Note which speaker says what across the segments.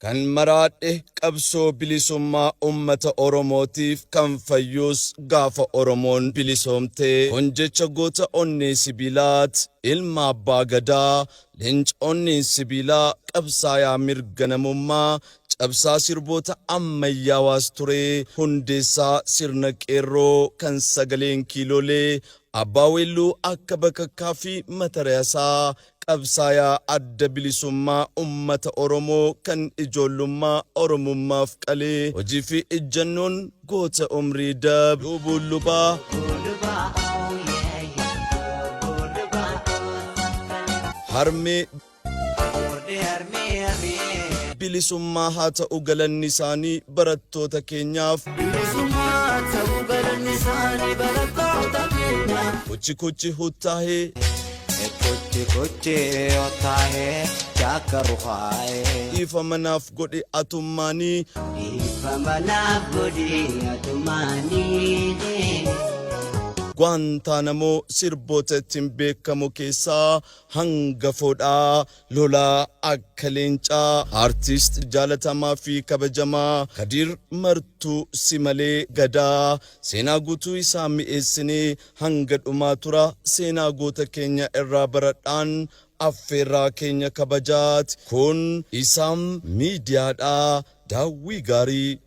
Speaker 1: Kan maraadhe qabsoo bilisummaa ummata Oromootiif, kan fayyuus gaafa Oromoon bilisoomte. Kun jecha goota onnee sibiilaat, ilma abbaa Gadaa, leenca onneen sibiilaa, qabsaayaa mirga namummaa, cabsaa sirboota ammayyaawaas ture, hundeessaa sirna Qeerroo kan sagaleen kiilolee, abbaa weelluu akka bakakkaa fi matarayasaa, qabsaayaa Adda Bilisummaa Ummata Oromoo kan ijoollummaa Oromummaaf qalee, hojii fi ijjannoon goota umrii dab, Luubuun Lubaa, harmee bilisummaa haa ta'u galanni isaanii barattoota keenyaaf.
Speaker 2: Bilisummaa ta'u galanni isaanii barattoota keenyaaf.
Speaker 1: Kuchi kuchi huttaahee.
Speaker 2: Kuchi kuchi huttaahee jaakka ruhaayee.
Speaker 1: Dhiifama naaf godhi atummaanii.
Speaker 2: Dhiifama naaf godhi atummaanii.
Speaker 1: Guantanamo sirboota ittiin beekamu keessaa hangafoodha. Lolaa akka leencaa, Artist jaalatamaa fi kabajamaa Kadiir Martuu Simalee Gadaa seenaa guutuu isaa mi'eessinee hanga dhumaa tura seenaa goota keenya irraa baradhaan affeerraa keenya kabajaati. Kun Isaam Miidiyaadha. Daawwii gaarii.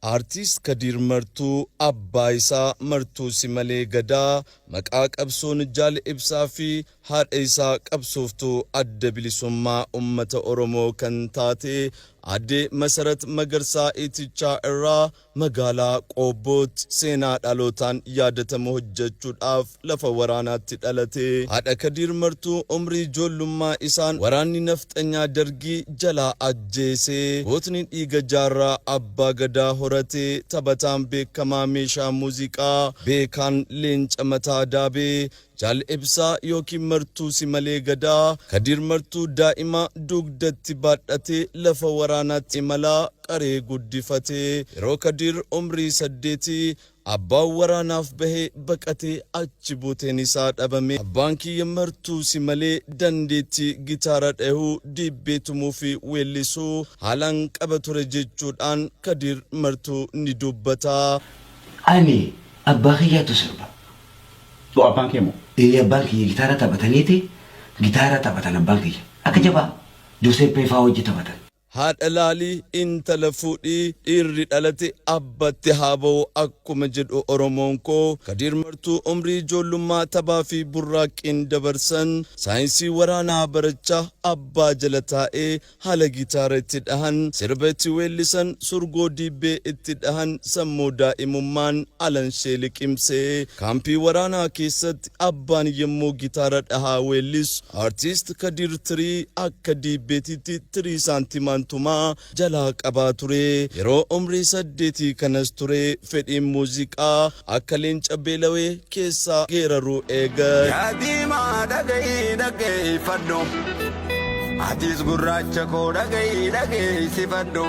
Speaker 1: Artist Kadiir Martuu abbaa isaa Martuu Simalee Gadaa maqaa qabsoon Jaal Ibsaa fi haadha isaa qabsooftuu Adda Bilisummaa Ummata Oromoo kan taate Aadde Masarat Magarsaa Itichaa irraa magaalaa Qoobbootti seenaa dhalootaan yaadatamu hojjechuudhaaf lafa waraanaatti dhalate. Haadha Kadiir Martuu umrii ijoollummaa isaan waraanni nafxanyaa Dargii jalaa ajjeese. Gootni dhiiga Jaarraa Abbaa Gadaa horate, taphataan beekamaa meeshaa muuziqaa beekaan leenca mataa daabee, Jaal Ibsaa ykn Martuu Simalee Gadaa, Kadiir Martuu daa'ima dugdatti baadhatee lafa waraanaatti imalaa qaree guddifate. Yeroo Kadiir umrii saddeetii abbaan waraanaaf bahee baqatee achi buuteen isaa dhabame. Abbaan kiyya Martuu Simalee dandeettii gitaara dhahuu, diibbee tumuu fi weellisuu haalaan qaba ture jechuudhaan Kadiir Martuu ni dubbata.
Speaker 3: Ani abbaa kiyyaatu sirba.
Speaker 4: Oo abbaan kee moo?
Speaker 3: Ee abbaan kiyya gitaara taphataniiti gitaara taphatan abbaan kiyya. Akka jabaa Joseeppee faa wajji taphatan.
Speaker 1: Haadha laali intala fuudhi, dhiirri dhalate abbatti haa ba'u akkuma jedhu Oromoon koo. Kadiir Martuu umrii ijoollummaa taphaa fi burraaqqiin dabarsan saayinsii waraanaa barachaa abbaa jala taa'ee haala gitaara itti dhahan, sirba itti weellisan, surgoo diibbee itti dhahan sammuu daa'imummaan alanshee liqimse. Kaampii waraanaa keessatti abbaan yommuu gitaara dhahaa weellisu Artist Kadiir tirii akka diibbeetitti tirii saantimaan tumaa jalaa qabaa ture. Yeroo umrii saddeetii kanas ture fedhiin muuziqaa akka leenca beelawee keessaa geeraruu eegale.
Speaker 2: Yaa diimaa dhaga'i dhaggeeffadhu Atis gurraacha koo dhaga'i dhageessifadhu.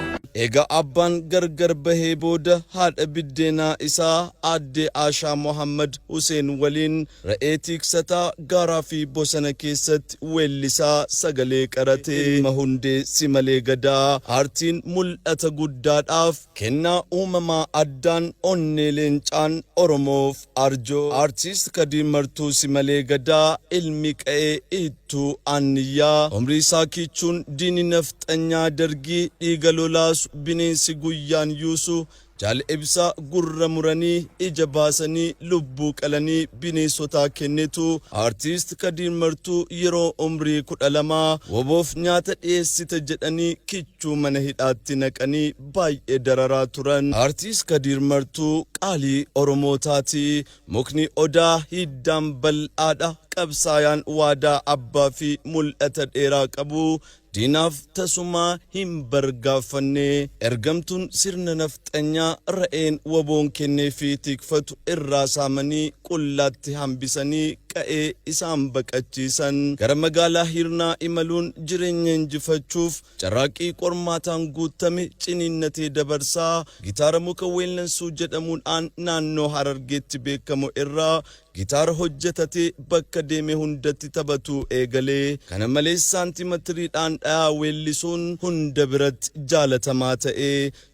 Speaker 1: Eega abbaan gargar bahee booda haadha biddeenaa isaa Aadde Aashaa Mohaammad Huseen waliin Re'ee tiiksataa gaaraa fi bosona keessatti weellisaa sagalee qarate. Ilma Hundee Simalee Gadaa. Aartiin mul'ata guddaadhaaf kennaa uumamaa addaan onnee leencaan Oromoof arjoo. Artist Kadiir Martuu Simalee Gadaa ilmi qa'ee Iittuu Aanniyyaa. Umrii isaa kiichuun diinni nafxanyaa Dargii dhiiga lolaasu bineensi guyyaan yuusu Jaal Ibsaa gurra muranii, ija baasanii, lubbuu qalanii bineensotaa kennitu. Artist Kadiir Martuu yeroo umrii 12 WBOf nyaata dhiyeessita jedhanii kichuu mana hidhaatti naqanii baay'ee dararaa turan. Artist Kadiir Martuu qaalii Oromootaati. Mukni Odaa hiddaan bal'aadha. Qabsaayaan waadaa abbaa fi mul'ata dheeraa qabu Diinaaf tasumaa hin bargaaffanne. Ergamtuun sirna nafxanyaa ra'een WBOn kenneefii tikfatu irraa saamanii qullaatti hambisanii qa'ee isaan baqachiisan. Gara magaalaa Hirnaa imaluun jireenya injifachuuf carraaqqii qormaataan guuttame ciniinnatee dabarsaa gitaara muka weellansuu jedhamuudhaan naannoo Harargeetti beekamu irraa gitaara hojjetatee bakka deeme hundatti taphatuu eegale. Kana malees saantimatiriidhaan dhayaa weellisuun hunda biratti jaalatamaa ta'e.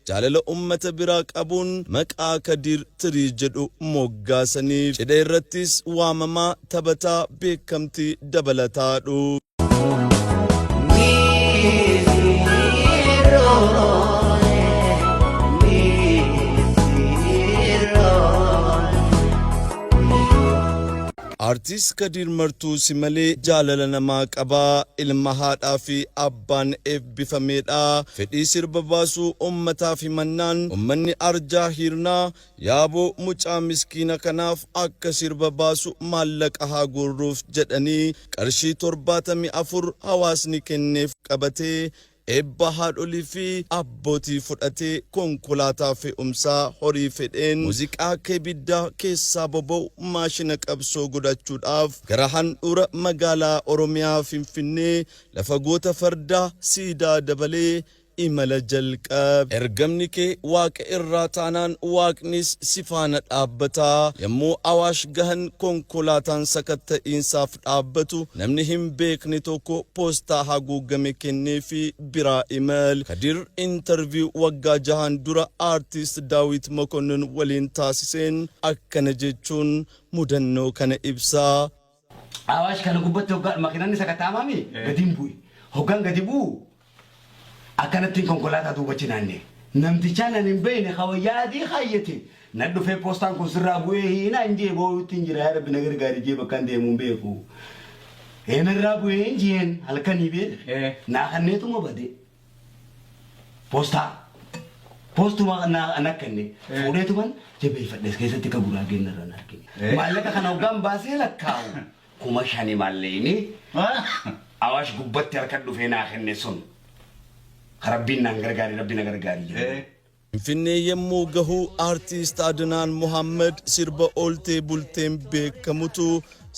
Speaker 1: Jaalala ummata biraa qabuun maqaa Kadiir Tirii jedhu moggaasaniif. Cidha irrattis waamamaa taphataa beekamtii dabalataa dhufe. Artist Kadiir Martuu si malee jaalala namaa qaba. Ilma haadhaa fi abbaan eebbifameedha. Fedhii sirba baasuu ummataaf himannaan ummanni arjaa Hiirnaa yaaboo mucaa miskiina kanaaf akka sirba baasu maallaqa haa guurruuf jedhanii qarshii 74 hawaasni kenneef qabatee eebba haadholii fi abbootii fudhatee konkolaataa fe'umsaa horii fedheen muuziqaa akka ibiddaa keessaa boba'u maashina qabsoo godhachuudhaaf gara handhuura magaalaa Oromiyaa Finfinnee lafa goota fardaa siidaa dabalee imala jalqabe. Ergamni kee Waaqa irraa taanaan Waaqnis si faana dhaabbata. Yommuu Awaash gahan konkolaataan sakatta'iinsaaf dhaabbatu namni hin beekne tokko poostaa haguugame kenneefii biraa imale. Kadir interview waggaa jahaan dura Artist Daawit Mokonnon waliin taasiseen akkana jechuun mudannoo kana ibsa.
Speaker 3: Awaash kana gubbatti hoggaa makiinaan sakatta'amaami gadiin bu'e. Hoggaan gadi bu'u akkanattiin konkolaataa duubatti naanne. Namtichaan ani hin beekne ka wayyaa adii kaayyate na dhufee poostaan kun sirraa bu'ee hiinaa hin jee boo'utti hin jira yaa rabbi na gargaari jee bakka hin deemu hin beeku. Ee narraa bu'ee hin jeen halkanii beeka. Naa kanneetuma bade. Poostaa. Poostuma na na kenne fuudheetuman jabeeffadhe keessatti ka guraageen narra hin argine. Maallaqa kana hoggaan baasee lakkaa'u 5000 maallaqni Awaash gubbatti harka dhufee naa kenne sun. Ka rabbiin naan gargaari rabbi na gargaari jedhe.
Speaker 1: Finfinnee yemmuu gahu Artist Adnaan Mohaammad sirba ooltee bulteen beekamutu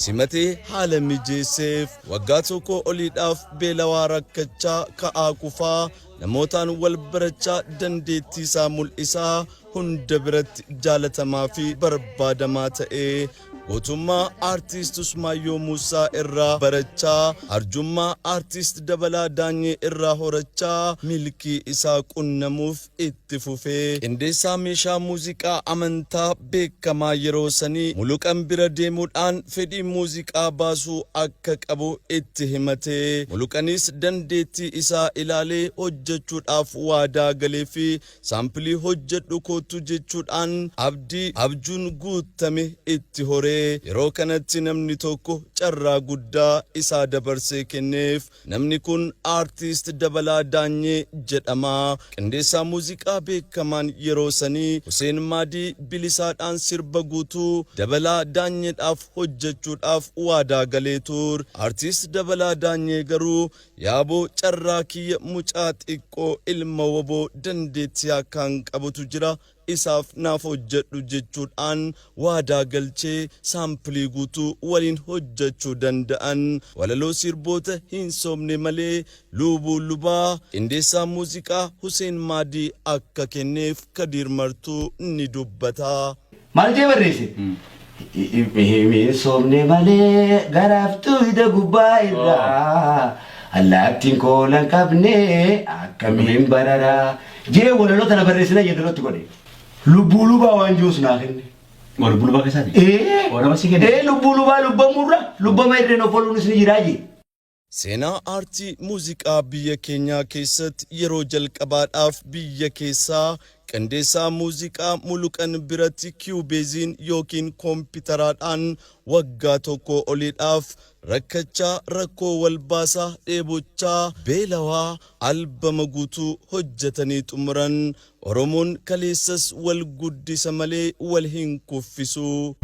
Speaker 1: simatee haala mijeesseef. Waggaa tokko oliidhaaf beelawaa rakkachaa ka'aa kufaa namootaan wal barachaa dandeettiisaa mul'isaa hunda biratti jaalatamaa fi barbaadamaa ta'ee gootummaa Artist Usmaayyoo Muusaa irraa barachaa, arjummaa Artist Dabalaa Daanyee irraa horachaa milkii isaa qunnamuuf itti fufe. Qindeessaa meeshaa muuziqaa amantaa beekamaa yeroo sanii Muluqan bira deemuudhaan fedhii muuziqaa baasuu akka qabu itti himate. Muluqanis dandeettii isaa ilaalee hojjechuudhaaf waadaa galeefi Saampilii hojjedhu koottu jechuudhaan abdii abjuun guuttame itti hore. Yeroo kanatti namni tokko carraa guddaa isaa dabarsee kenneef. Namni kun Aartist Dabalaa Daanyee jedhama. Qindeessaa muuziqaa beekamaan yeroo sanii Huseen Maadii bilisaadhaan sirba guutuu Dabalaa Daanyeedhaaf hojjechuudhaaf waadaa galee ture. Aartist Dabalaa Daanyee garuu Yaaboo carraa kiyya mucaa xiqqoo ilma wbo dandeettii akkaan qabutu jira isaaf naaf hojjedhu jechuudhaan waadaa galchee saampilii guutuu waliin hojjechuu danda'an. Walaloo sirboota hin sobne malee Luubuu Lubaa qindeessaa muuziqaa Huseen Maadii akka kenneef Kadiir Martuu ni dubbata.
Speaker 3: Maal jee barreesse? Hin soomne malee garaaf tuyda gubbaa irraa allaattiin koola hin qabne akkamiin bararaa jee walaloo tana barreessina yeedalootti godhe. Lubbuu lubaa waan jiruus naa kenne.
Speaker 4: Oo lubbuu lubaa keessaati?
Speaker 3: Ee.
Speaker 4: Oo nama si kenne?
Speaker 3: Ee lubbuu lubaa lubbamuurra lubbama irreen of ooluunis ni jiraa jee.
Speaker 1: Seenaa aartii muuziqaa biyya keenyaa keessatti yeroo jalqabaadhaaf biyya keessaa qindeessaa muuziqaa Muluqan biratti Kiyuubeeziin ykn koompitaraadhaan waggaa tokkoo oliidhaaf rakkachaa, rakkoo wal baasaa, dheebochaa, beelawaa albama guutuu hojjetanii xumuran. Oromoon kaleessas wal guddisa malee wal hin kuffisu.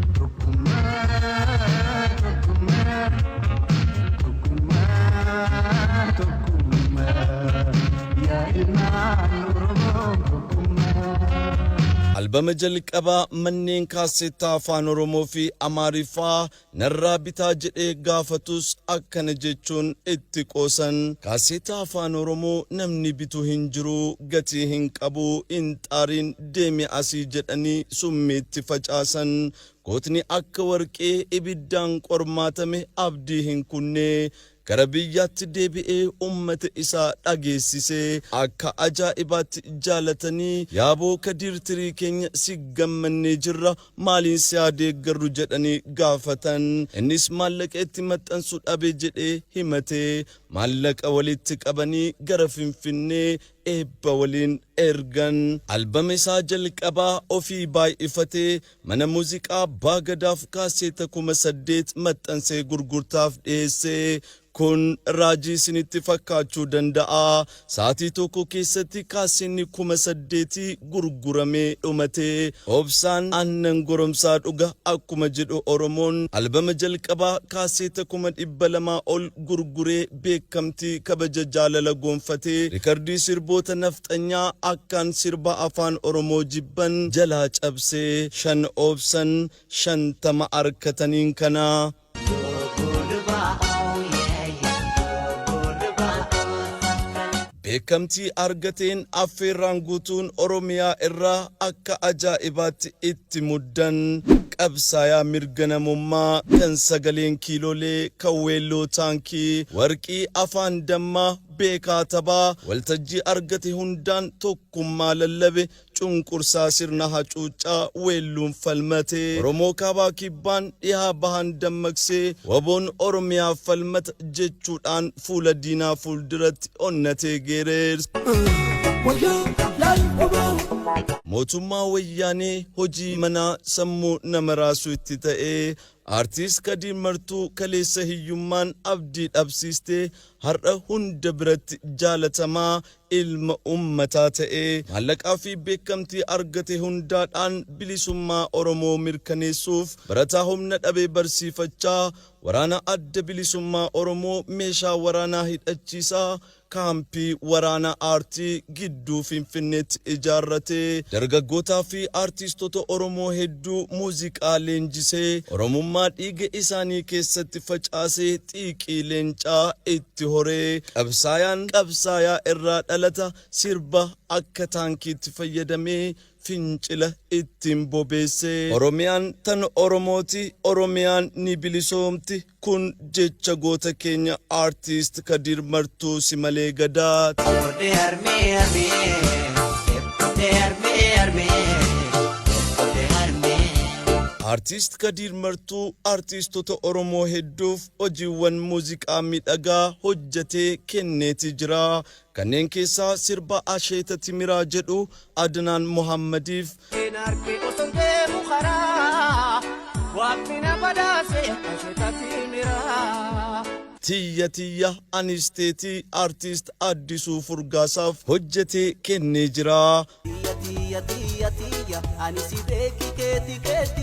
Speaker 1: Albama jalqabaa manneen kaasseettaa Afaan Oromoo fi Amaariffaa narraa bitaa jedhee gaafatus akkana jechuun itti qoosan. Kaasseettaa Afaan Oromoo namni bitu hin jiru, gatii hin qabu, hin xaariin deemi asii jedhanii summii itti facaasan. Gootni akka warqee ibiddaan qormaatame abdii hin kunne. Gara biyyaatti deebi'ee ummata isaa dhageessise. Akka ajaa'ibaatti jaalatanii yaaboo Kadiir Tirii keenya si gammannee jirra maaliin si haa deeggarru jedhanii gaafatan. Innis maallaqa itti maxxansu dhabe jedhee himate. Maallaqa walitti qabanii gara Finfinnee eebba waliin ergan. Albama isaa jalqabaa ofii baay'ifatee mana muuziqaa Abbaa Gadaaf kaasseeta 8,000 maxxansee gurgurtaaf dhiyeesse. Kun raajii isinitti fakkaachuu danda'a. Sa'aatii tokko keessatti kaasseenni 8,000 gurguramee dhumate. Obsaan aannan goromsaa dhuga akkuma jedhu Oromoon albama jalqabaa kaasseeta 200,000 ol gurguree beekamtii kabaja jaalala gonfate. Rikardii sirboota nafxanyaa akkaan sirba Afaan Oromoo jibban jalaa cabse. 5 obsan 50 arkataniin kana. Beekamtii argateen affeerraan guutuun Oromiyaa irraa akka ajaa'ibaatti itti muddan. Qabsaayaa mirga namummaa kan sagaleen kiilolee, kan weelloo taankii, warqii afaan dammaa, beekaa tabaa, waltajjii argate hundaan tokkummaa lallabe, cunqursaa sirna hacuuccaa weelluun falmate. Oromoo kaabaa kibbaan dhihaa bahaan dammaqsee WBOn Oromiyaaf falmata jechuudhaan fuula diinaa fuulduratti onnatee geereerse. Mootummaa Wayyaanee hojii manaa sammuu nama raasu itti ta'e. Artist Kadiir Martuu kaleessa hiyyummaan abdii dhabsiiste har'a hunda biratti jaalatamaa ilma ummataa ta'e. Maallaqaa fi beekamtii argate hundaadhaan bilisummaa Oromoo mirkaneessuuf barataa humna dhabe barsiifachaa, waraana Adda Bilisummaa Oromoo meeshaa waraanaa hidhachiisaa, kaampii waraana aartii gidduu Finfinneetti ijaarrate. Dargaggootaa fi aartiistota Oromoo hedduu muuziqaa leenjisee, Oromummaa dhiiga isaanii keessatti facaasee xiiqii leencaa itti hore. Qabsaayaan qabsaayaa irraa dhalata sirba akka taankiitti fayyadamee fincila ittiin bobeesse. Oromiyaan tan Oromooti, Oromiyaan ni bilisoomti kun jecha goota keenya Artist Kadiir Martuu Simalee Gadaati.
Speaker 2: Kokkotee harmee harmee Kokkotee harmee harmee Kokkotee harmee.
Speaker 1: Artist Kadiir Martuu artiistota Oromoo hedduuf hojiiwwan muuziqaa miidhagaa hojjetee kenneeti jira. Kanneen keessaa sirba Asheeta Timiraa jedhu Adnaan Mohaammadiif,
Speaker 5: Hin arge osoo deemu karaa Waaqni na badhaase asheeta timiraa.
Speaker 1: Tiyya tiyya anis teetii Artist Addisuu Furgaasaaf hojjetee kennee jira.
Speaker 5: Tiyya tiyya tiyya tiyya ani si beeki keeti keeti.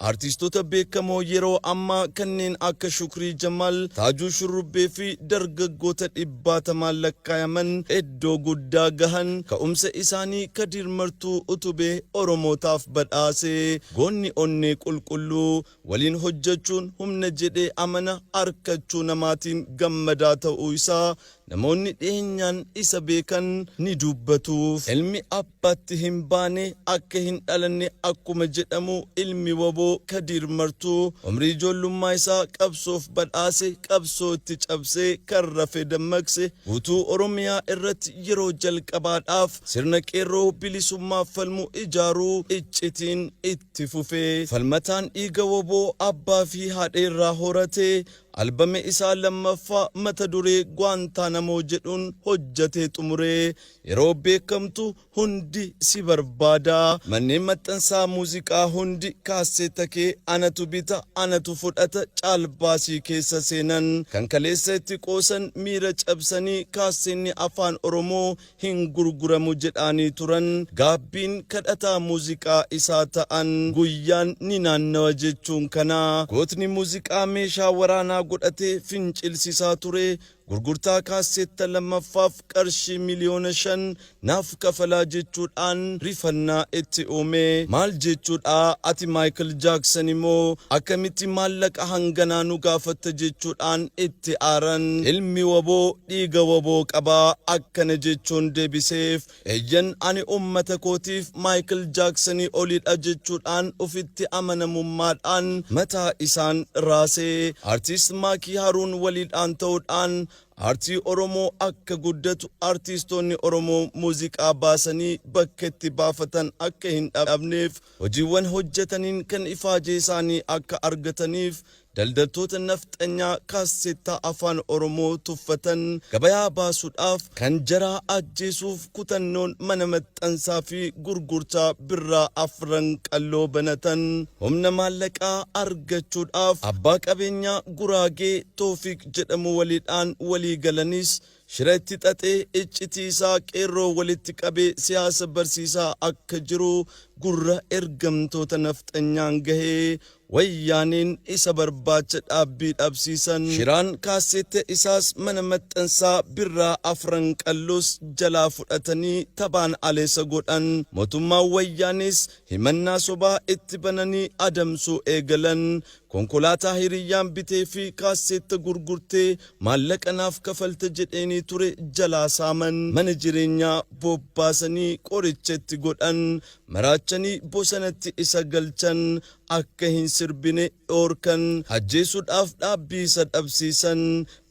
Speaker 1: Artistoota beekamoo yeroo ammaa kanneen akka Shukrii Jamaal, Taajuu Shurrubbee fi dargaggoota dhibbaatamaan lakkaayaman iddoo guddaa gahan ka'umsa isaanii Kadiir Martuu utubee Oromootaaf badhaase. Goonni onnee qulqulluu, waliin hojjachuun humna jedhee amana arkachuu namaatiin gammadaa ta'uu isaa Namoonni dhiyeenyaan isa beekan ni dubbatuuf. Ilmi abbaatti hin baane akka hin dhalanne akkuma jedhamu ilmi wbo Kadiir Martuu umrii ijoollummaa isaa qabsoof badhaase, qabsoo itti cabsee kan rafe dammaqse, guutuu Oromiyaa irratti yeroo jalqabaadhaaf sirna qeerroo bilisummaaf falmu ijaaruu iccitiin itti fufe. Falmataan dhiiga wbo abbaa fi haadheerraa horate Albame isaa lammaffaa mata duree Guantanamo jedhuun hojjatee xumure. Yeroo beekamtu hundi si barbaada. Manneen maxxansaa muuziqaa hundi kaasseetta kee anatu bita, anatu fudhata caalbaasii keessa seenan. Kan kaleessa itti qoosan miira cabsanii kaasseenni Afaan Oromoo hin gurguramu jedhaanii turan. Gaabbiin kadhataa muuziqaa isaa ta'an. Guyyaan ni naannawa jechuun kana. Gootni muuziqaa meeshaa waraanaa godhatee fincilsisaa ture. Gurgurtaa kaasseetta lammaffaaf qarshii 5,000,000 naaf kafalaa jechuudhaan rifannaa itti uume. Maal jechuudha ati Maayikil Jaaksani moo akkamitti maallaqa hanganaa nu gaafatta jechuudhaan itti aaran. Ilmi wbo dhiiga wbo qaba akkana jechuun deebiseef. Eeyyen ani ummata kootiif Maayikil Jaaksanii olidha jechuudhaan ofitti amanamummaadhaan mataa isaan raase. Artiist Maakii Haruun waliidhaan ta'uudhaan aartii Oromoo akka guddatu artiistoonni Oromoo muuziqaa baasanii bakka itti baafatan akka hin dhabneef hojiiwwan hojjetaniin kan ifaajee isaanii akka argataniif Daldaltoota nafxanyaa kaasseettaa Afaan Oromoo tuffatan gabayaa baasuudhaaf kan jaraa ajjeesuuf kutannoon mana maxxansaa fi gurgurtaa Birraa Afran Qalloo banatan humna maallaqaa argachuudhaaf abbaa qabeenyaa Guraagee Toofiq jedhamu waliidhaan walii galanis shira itti xaxee iccitii isaa qeerroo walitti qabee siyaasa barsiisaa akka jiru gurra ergamtoota nafxanyaan gahee Wayyaaneen isa barbaacha dhaabbii dhabsiisan. Shiraan kaasseetta isaas mana maxxansaa Birraa Afran Qalloos jalaa fudhatanii taphaan aleessa godhan. Mootummaan Wayyaanees himannaa sobaa itti bananii adamsuu eegalan. Konkolaataa hiriyyaan biteefii kaasseetta gurgurtee maallaqa naaf kafalta jedheenii ture jalaa saaman. Mana jireenyaa bobbaasanii qoricha itti godhan. Maraachanii bosanatti isa galchan. Akka hin sirbine dhoorkan. Ajjeesuudhaaf dhaabbii isa dhabsiisan.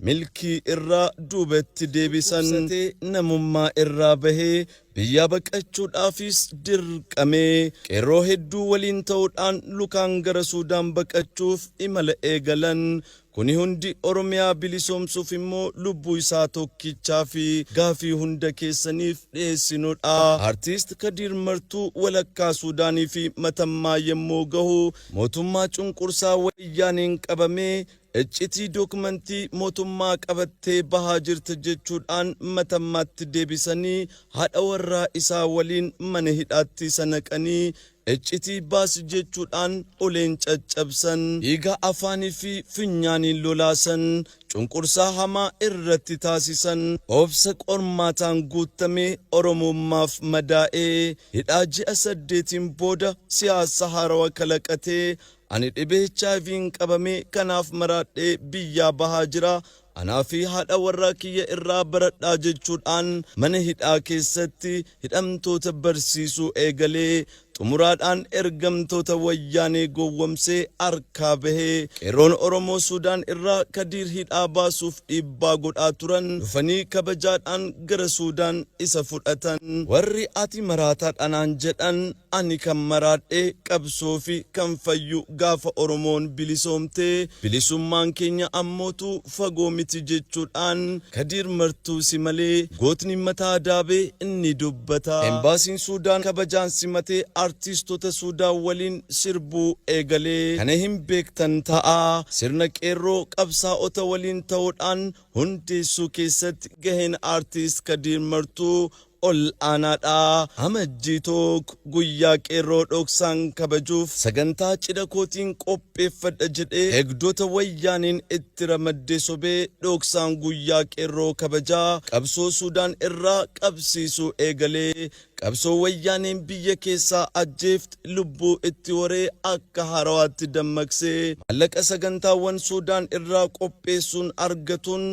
Speaker 1: Milkii irraa duubatti deebisan. Dhukkubsatee namummaa irraa bahee biyyaa baqachuudhaafis dirqame. Qeerroo hedduu waliin ta'uudhaan lukaan gara Suudaan baqachuuf imala eegalan. Kuni hundi Oromiyaa bilisoomsuuf immoo lubbuu isaa tokkichaa fi gaafii hunda keessaniif dhiheessinudha. Artiist Kadiir Martuu walakkaa Suudaanii fi Matammaa yemmuu gahu mootummaa cunqursaa Wayyaaneen qabamee iccitii dookmantii mootummaa qabattee bahaa jirta jechuudhaan Matammaatti deebisanii haadha warraa isaa waliin mana hidhaatti isa naqanii Iccitii baasi jechuudhaan uleen caccabsan. Dhiiga afaanii fi finyaaniin lolaasan. Cunqursaa hamaa irratti taasisan. Obsa qormaataan guuttame Oromummaaf madaa'ee hidhaa ji'a saddeetiin booda siyaasa haarawa kalaqatee ani dhibee HIVn qabamee kanaaf maraadhee biyyaa bahaa jira Anaa fi haadha warraa kiyya irraa baradhaa jechuudhaan mana hidhaa keessatti hidhamtoota barsiisuu eegalee xumuraadhaan ergamtoota Wayyaanee gowwomsee harkaa bahe. Qeerroon Oromoo Suudaan irraa Kadiir hidhaa baasuuf dhiibbaa godhaa turan dhufanii kabajaadhaan gara Suudaan isa fudhatan. Warri ati maraataadha naan jedhan Ani kan maraadhe qabsoo fi kan fayyu gaafa Oromoon bilisoomte, bilisummaan keenya ammootu fagoo miti jechuudhaan Kadiir Martuu si malee gootni mataa daabe ni dubbata. Embaasiin Suudaan kabajaan simatee artiistota Suudaan waliin sirbuu eegale. Kana hin beektan ta'a. Sirna Qeerroo qabsaa'ota waliin ta'uudhaan hundeessuu keessatti gaheen Artiist Kadiir Martuu ol aanaadha. Amajjii 1 guyyaa Qeerroo dhoksaan kabajuuf sagantaa cidha kootiin qopheeffadha jedhee eegdota Wayyaaneen itti ramadde sobee dhoksaan guyyaa Qeerroo kabajaa qabsoo Suudaan irraa qabsiisuu eegale. Qabsoo Wayyaaneen biyya keessaa ajjeeft lubbuu itti horee akka haarawaatti dammaqse. Maallaqa sagantaawwan Suudaan irraa qopheessuun argatuun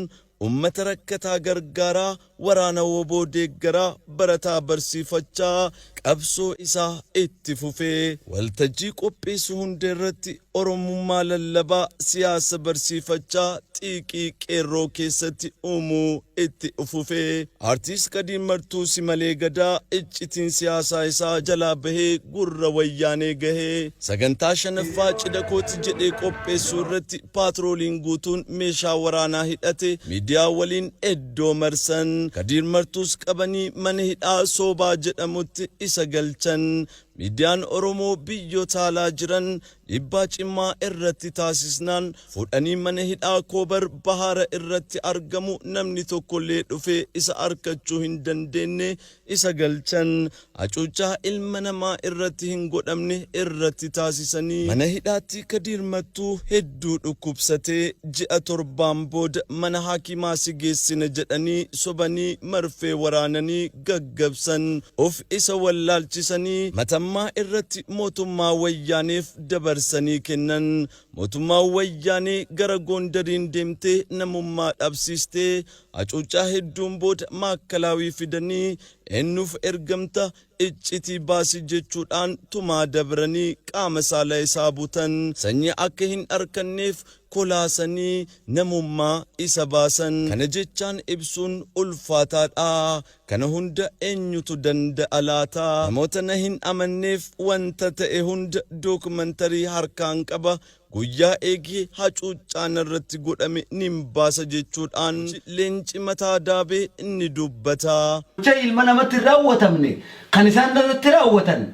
Speaker 1: Ummata rakkataa gargaaraa, waraana wbo deeggaraa, barataa barsiifachaa qabsoo isaa itti fufe. Waltajjii qopheessu hunda irratti Oromummaa lallabaa, siyaasa barsiifachaa xiiqii qeerroo keessatti uumuu itti fufe. Artist Kadiir Martuu Simalee Gadaa iccitiin siyaasaa isaa jalaa bahee gurra Wayyaanee gahe. Sagantaa shanaffaa cidha kooti jedhee qopheessuu irratti Paatrooliin guutuun meeshaa waraanaa hidhate miidiyaa waliin eddoo marsan. Kadiir Martuus qabanii mana hidhaa Soobaa jedhamutti isa galchan. Miidiyaan Oromoo biyyoota alaa jiran dhiibbaa cimaa irratti taasisnaan fuudhanii mana hidhaa Koobar Bahaara irratti argamu namni tokkollee dhufee isa arkachuu hin dandeenne isa galchan. Hacuuccaa ilma namaa irratti hin godhamne irratti taasisanii mana hidhaatti Kadiir Mattuu hedduu dhukkubsatee ji'a torbaan booda mana hakimaa si geessina jedhanii sobanii marfee waraananii gaggabsan. Of isa wallaalchisanii Matammaa irratti mootummaa Wayyaaneef dabarsanii kennan. Mootummaan Wayyaanee gara Goondariin deemtee namummaa dhabsiistee hacuuccaa hedduun booda Maakkalaawii fidanii eennuuf ergamta iccitii baasi jechuudhaan tumaa dabranii qaama saala isaa butan. Sanyii akka hin arkanneef kolaasanii namummaa isa baasan. Kana jechaan ibsuun ulfaataadha. Kana hunda eenyutu danda'a laata? Namoota na hin amanneef wanta ta'e hunda dookmantarii harkaan qaba, guyyaa eegee hacuuccaa narratti godhame nin baasa jechuudhaan leenci mataa daabee ni dubbata.
Speaker 3: Gocha ilma namatti hin raawwatamne kan isaan narratti raawwatan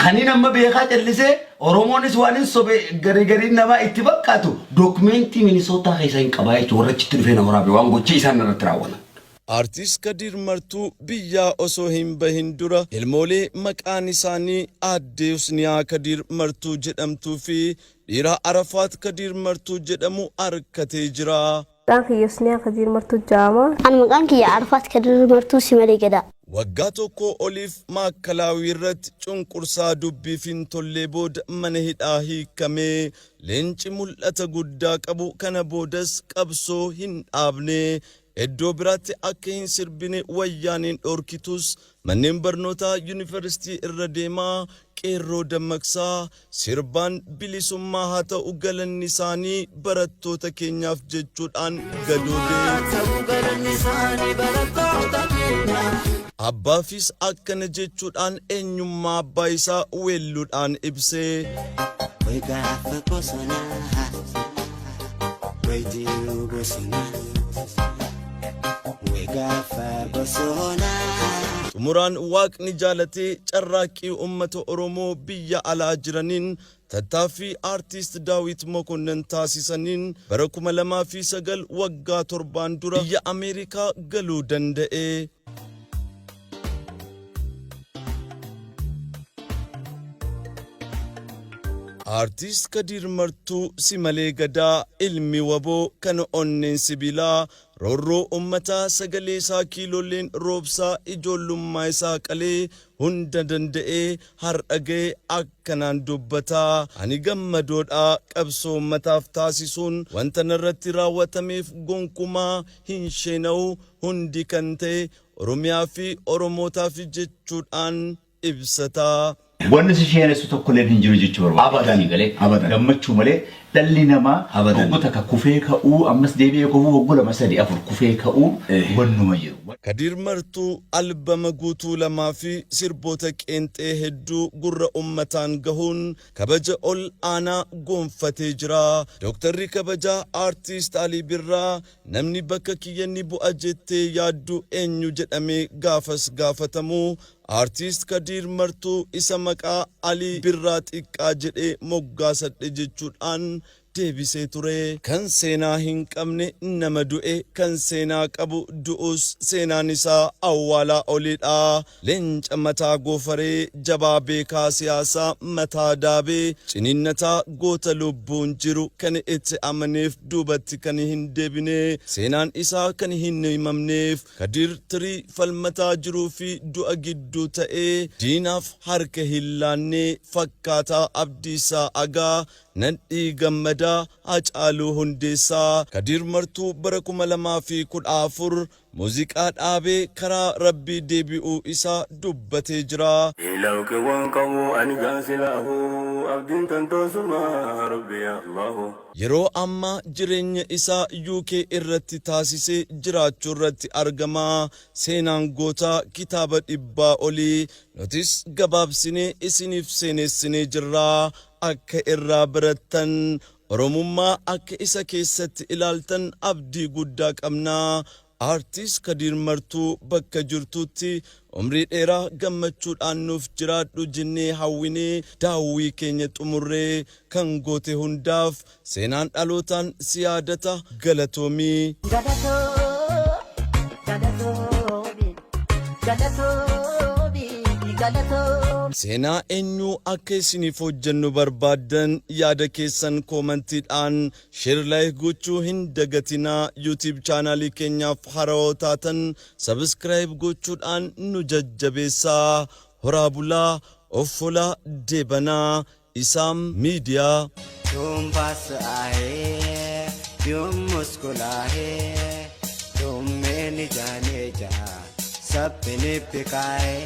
Speaker 3: Kanin amma beekaa callisee Oromoonis waanin sobe garii gariin namaa itti fakkaatu documentii Minnesota keessa hin qabaa jechuudha warra achitti dhufee na waraabe waan gocha isaan irratti raawwatan.
Speaker 1: Artist Kadiir Martuu biyyaa osoo hin bahin dura ilmoolee maqaan isaanii Aaddee Husniyaa Kadiir Martuu jedhamtuu fi dhiira Arafaat Kadiir Martuu jedhamu arkatee jira.
Speaker 6: Maqaan kiyya Husniyaa Kadiir Martuu ja'ama.
Speaker 7: An maqaan kiyya Arfaat Kadiir Martuu Simalee Gadaa.
Speaker 1: Waggaa tokkoo oliif Maakkalaawii irratti cunqursaa dubbiif hin tollee booda mana hidhaa hiikkame. Leenci mul'ata guddaa qabu kana boodas qabsoo hin dhaabne. Iddoo biraatti akka hin sirbine Wayyaaneen dhoorkitus manneen barnootaa Yunivarsiitii irra deemaa qeerroo dammaqsaa sirbaan bilisummaa haa ta'u galanni isaanii barattoota keenyaaf jechuudhaan gadoode. Abbaafis akkana jechuudhaan eenyummaa abbaa isaa weelluudhaan ibse.
Speaker 2: Way gaafa bosonaa, way jiru bosonaa, way gaafa bosonaa.
Speaker 1: Xumuraan Waaqni jaalatee carraaqqii uummata Oromoo biyya alaa jiraniin tattaaffii Aartist Daawit Mokonnon taasisaniin bara 2009 waggaa torbaan dura biyya Ameerikaa galuu danda'e. Aartist Kadiir Martuu Simalee Gadaa ilmi waboo kan onneen sibiilaa roorroo ummataa sagalee isaa kiilolleen roobsaa ijoollummaa isaa qalee hunda danda'ee har'a ga'e akkanaan dubbata. Ani gammadoodha qabsoo ummataaf taasisuun wanta narratti raawwatameef gonkumaa hin sheena'u hundi kan ta'e Oromiyaa fi Oromootaaf jechuudhaan ibsata.
Speaker 4: Wanni si sheenessu tokkolleen hin jiru jechuu barbaada.
Speaker 3: Abadan.
Speaker 4: Sii galee.
Speaker 3: Abadan.
Speaker 4: Gammachuu malee dhalli namaa
Speaker 3: Abadan.
Speaker 4: hogguu takka kufee ka'uu ammas deebi'ee kufuu hogguu lama sadi afur kufee ka'uu
Speaker 3: Eh.
Speaker 4: wannuma jiru.
Speaker 1: Kadiir Martuu albama guutuu lamaa fi sirboota qeenxee hedduu gurra ummataan gahuun kabaja ol aanaa goonfatee jira. Dooktarri kabajaa Aartiist Alii Birraa namni bakka kiyya ni bu'a jettee yaaddu eenyu jedhamee gaafas gaafatamu Aartiist Kadiir Martuu isa maqaa Alii Birraa Xiqqaa jedhee moggaasadhe jechuudhaan deebisee ture. Kan seenaa hin qabne nama du'e, kan seenaa qabu du'us seenaan isaa awwaalaa oliidha. Leenca mataa goofaree, jabaa beekaa siyaasaa mataa daabee, ciniinnataa goota lubbuun jiru kan itti amaneef duubatti kan hin deebine, seenaan isaa kan hin himamneef, Kadiir Tirii falmataa jiruu fi du'a gidduu ta'ee diinaaf harka hin laanne fakkaataa Abdiisaa Agaa, Nadhii Gammadaa, Hacaaluu Hundeessaa. Kadiir Martuu bara 2014 muuziqaa dhaabee karaa Rabbii deebi'uu isaa dubbatee jira.
Speaker 8: Ilawqi waan qabu ani gaasilaahu abdiin tantoo suma rabbi yaa allahu.
Speaker 1: Yeroo ammaa jireenya isaa UK irratti taasisee jiraachuu irratti argama. Seenaan gootaa kitaaba dhibbaa oli. Nutis gabaabsinee isiniif seenessinee jirra. Akka irraa barattan, Oromummaa akka isa keessatti ilaaltan abdii guddaa qabna. Aartiist Kadiir Martuu bakka jirtutti umrii dheeraa gammachuudhaan nuuf jiraadhu jennee hawwinee daawwii keenya xumurree kan goote hundaaf seenaan dhalootaan si yaadata galatoomii. Seenaa eenyuu akka isiniif hojjennu barbaaddan yaada keessan koomantiidhaan share like gochuu hin dagatinaa. YouTube chaanaalii keenyaaf harawoo taatan subscribe gochuudhaan nu jajjabeessaa. Horaa bulaa, offolaa deebanaa. Isaam Miidiyaa.
Speaker 2: तुम पास आए क्यों मुस्कुराए तुम मेरे जाने जा सपने पिकाए।